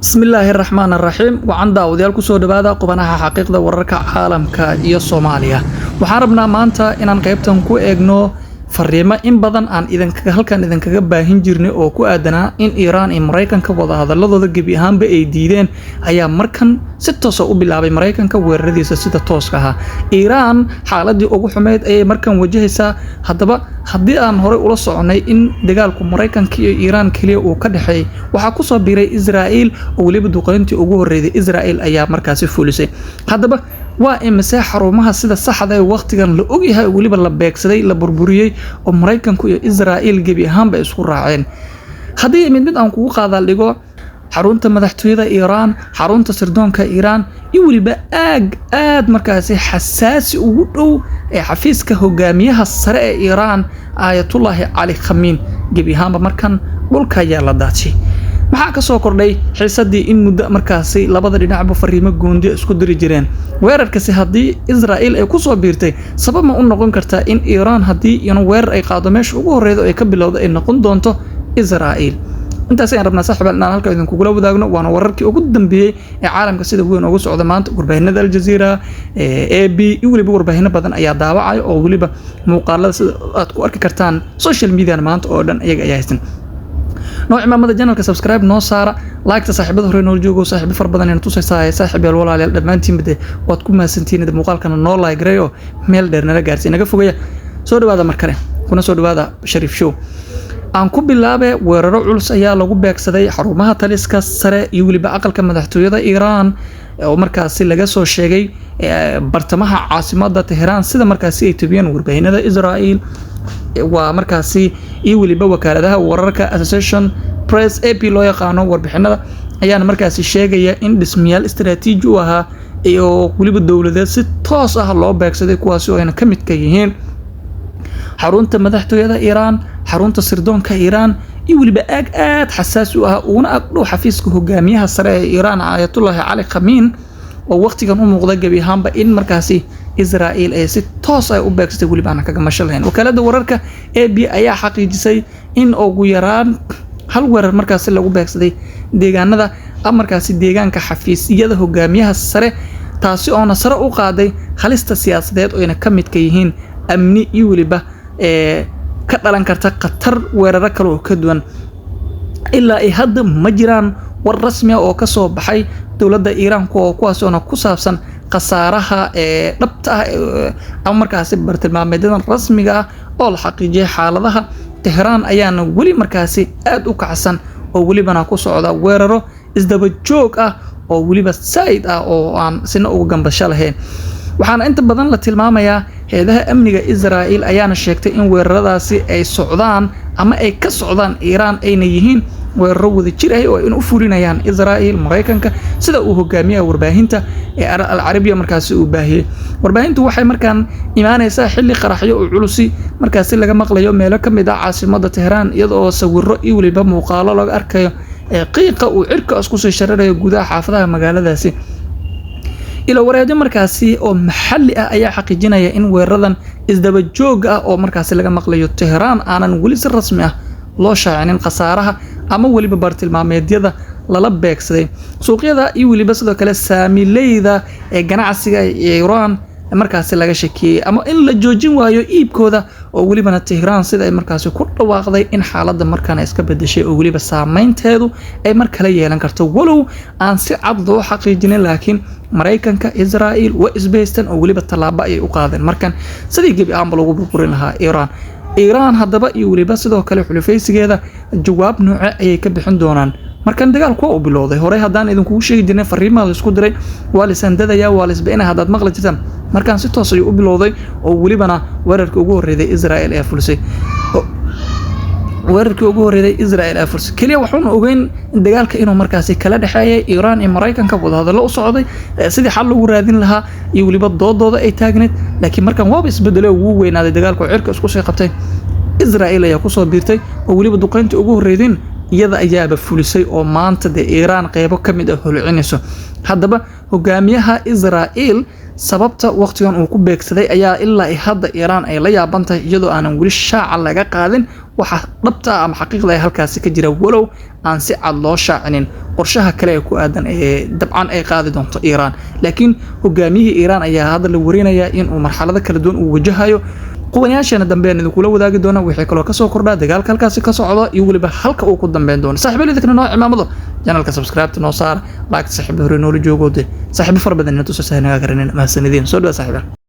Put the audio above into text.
Bismillaahi raxmaan raxiim. Wacan daawadayaal, kusoo dhawaada qubanaha xaqiiqda wararka caalamka iyo Soomaaliya. Waxaan rabnaa maanta inaan qaybtan ku eegno fariimo in badan aan idinkaga halkan idinkaga baahin jirnay oo ku aadanaa in Iiraan iyo Maraykanka wadahadaladooda gebi ahaanba ay diideen, ayaa markan si toosa u bilaabay Maraykanka weeraradiisa sida tooska ahaa. Iiraan xaaladii ugu xumeyd ayay markan wajahaysaa. Haddaba, haddii aan horey ula soconay in dagaalku Maraykanka iyo Iiraan keliya uu ka dhexeeyay, waxaa kusoo biiray Israa'iil, oo weliba duqeyntii ugu horreeyay Israa'iil ayaa markaasi fulisay. Haddaba, waa imise xarumaha sida saxda ee waqtigan la ogyahay, weliba la beegsaday, la burburiyey, oo Maraykanku iyo Israa'iil gebi ahaanba isku raaceen? Haddii mid mid aan kugu qaadaal dhigo, xarunta madaxtooyada Iiraan, xarunta sirdoonka Iiraan iyo weliba aag aad markaasi xasaasi ugu dhow ee xafiiska hogaamiyaha sare ee Iiraan, Aayatullaahi Cali Khamiin, gebi ahaanba markan dhulka ayaa la daajiyay. Maxaa ka soo kordhay xiisadii in muddo markaasi labada dhinacba fariimo goondiya isku diri jireen? Weerarkasi haddii Israa'iil ay kusoo biirtay, sabab ma u noqon kartaa in Iiraan haddii iyana weerar ay qaado, meesha ugu horreyda ay ka bilowda ay noqon doonto Israa'iil? Intaas ayaan rabnaa, saaxiib, inaan halka idinkugula wadaagno, waana wararkii ugu dambeeyey ee caalamka sida weyn ugu socda maanta. Warbaahinada Aljazeera, AP iyo weliba warbaahino badan ayaa daawacaya, oo weliba muuqaalada sida aad ku arki kartaan social media maanta oo dhan iyaga ayaa haysan. Noo cimaamada channelka, subscribe noo saara, like-ta saaxiibada hore noo joogo, saaxiibo fara badan ayna tusaysaa. Saaxiib yaal, walaalayaal, dhammaantiin de waad ku mahadsantihiin. Muuqaalkana noo like gareeyo, meel dheer nala gaarsiin, naga fogeeya. Soo dhawaada mar kale, kuna soo dhawaada Shariif Show. Aan ku bilaabe, weeraro culus ayaa lagu beegsaday xarumaha taliska sare iyo weliba aqalka madaxtooyada Iiraan, oo markaasi laga soo sheegay bartamaha caasimada Teheraan, sida markaasi ay tabiyeen warbaahinada Israa'iil, waa markaasi iyo weliba wakaaladaha wararka Association Press, AP loo yaqaano. Warbixinada ayaana markaasi sheegaya in dhismayaal istaraatiiji u ahaa iyo weliba dowladeed si toos ah loo beegsaday, kuwaasi oo ayna ka midka yihiin xarunta madaxtooyada Iiraan, xarunta sirdoonka Iiraan iyo weliba aag aad xasaasi u ah uguna ag dhow xafiiska hogaamiyaha sare ee Iiraan, Aayatullaahi Cali Khamiin, oo waqtigan u muuqda gebi ahaanba in markaasi Israa'iil ay si toos ay u beegsatay, weliba aanan kaga masho lahayn. Wakaaladda wararka AP ayaa xaqiijisay in ugu yaraan hal weerar markaasi lagu beegsaday deegaanada markaasi deegaanka xafiisyada hogaamiyaha sare, taasi oona sare u qaaday halista siyaasadeed oo ayna ka midka yihiin amni iyo weliba ee ka dhalan karta khatar weeraro kale oo ka duwan. Ilaa ay hadda ma jiraan war rasmi ah oo ka soo baxay dowladda Iiraan, kuwaas oona ku saabsan khasaaraha ee dhabta ah ama markaasi bartilmaameedyadan rasmiga ah oo la xaqiijiyay. Xaaladaha Tehraan ayaana weli markaasi aad u kacsan, oo welibana ku socda weeraro isdaba joog ah oo weliba saa'id ah oo aan sina uga gambasho lahayn. Waxaana inta badan la tilmaamayaa, hay-adaha amniga Israa'iil ayaana sheegtay in weeraradaasi ay socdaan ama ay ka socdaan Iiraan, ayna yihiin weeraro wada jir ah oo ay u fulinayaan Israa'iil, Maraykanka, sida uu hogaamiyaha warbaahinta ee Alcarabiya markaasi uu baahiyey. Warbaahintu waxay markaan imaanaysaa xilli qaraxyo oo culusi markaasi laga maqlayo meelo ka mid ah caasimada Tehraan, iyada oo sawiro iyo weliba muuqaalo laga arkayo ee qiiqa uu cirka isku sii shararayo gudaha xaafadaha magaaladaasi. Ilo wareedyo markaasi oo maxalli ah ayaa xaqiijinaya in weeraradan isdaba joog ah oo markaasi laga maqlayo Tehraan aanan weli si rasmi ah loo shaacinin khasaaraha ama weliba bartilmaameedyada lala beegsaday. Suuqyada iyo weliba sidoo kale saamileyda ee ganacsiga ee Iiraan markaasi laga shakiyey ama in la joojin waayo iibkooda, oo welibana Tehraan sida ay markaasi ku dhawaaqday in xaaladda markaana iska bedeshay, oo weliba saameynteedu ay mar kale yeelan karto, walow aan si cad loo xaqiijinin. Laakiin Maraykanka, Israa'iil waa isbahaystan, oo weliba tallaabo ayay u qaadeen markan sidii gebi ahaanba lagu burburin lahaa Iiraan. Iiraan haddaba iyo weliba sidoo kale xulufaysigeeda jawaab nooce ayay ka bixin doonaan markan dagaalku waa uu bilowday? Horey haddaan idinkugu sheegi jirnay, fariimaha la isku diray, waa la isandadaya, waa la isbixinaya haddaad maqli jirtaan, markaan si toos ayuu u bilowday, oo welibana weerarkii ugu horreeyay Israel ee fulisay, weerarkii ugu horreeyay Israel ee fulisay. Kaliya waxuuna ogeyn in dagaalka inuu markaasi kala dhexeeyay Iiraan iyo Maraykanka, wadahadallo u socday sidii xal loogu raadin lahaa iyo weliba doodooda ay taagneyd, laakiin markan waaba isbedelay oo wuu weynaaday dagaalka oo cirka isku sii qabtay. Israel ayaa kusoo biirtay, oo weliba duqeyntii ugu horreydin iyada ayaaba fulisay, oo maanta dee Iiraan qeybo ka mid ah holcinayso. Haddaba, hogaamiyaha Israa'iil Sababta waqtigan uu ku beegsaday ayaa ilaa hadda Iiraan ay la yaaban tahay, iyadoo aanan weli shaaca laga qaadin waxa dhabta ah ama xaqiiqda ee halkaasi ka jira, walow aan si cad loo shaacinin qorshaha kale ee ku aadan ee dabcan ay qaadi doonto Iiraan. Laakiin hogaamiyihii Iiraan ayaa hadda la warinayaa in uu marxalado kala duwan uu wajahayo. Qubanayaasheena dambe aan idinkula wadaagi doona wixii kaloo kasoo kordhaa dagaalka halkaasi ka socda iyo weliba halka uu ku dambeyn doono. Saaxiibo, idinkana noo cimaamado channelka, subscribe noo saar, like, saaxiibo hore noola joogo, de saaxiibo fara badan ina tusa sahnaga garanin. Mahadsanideen, soo dhawa saaxiiba.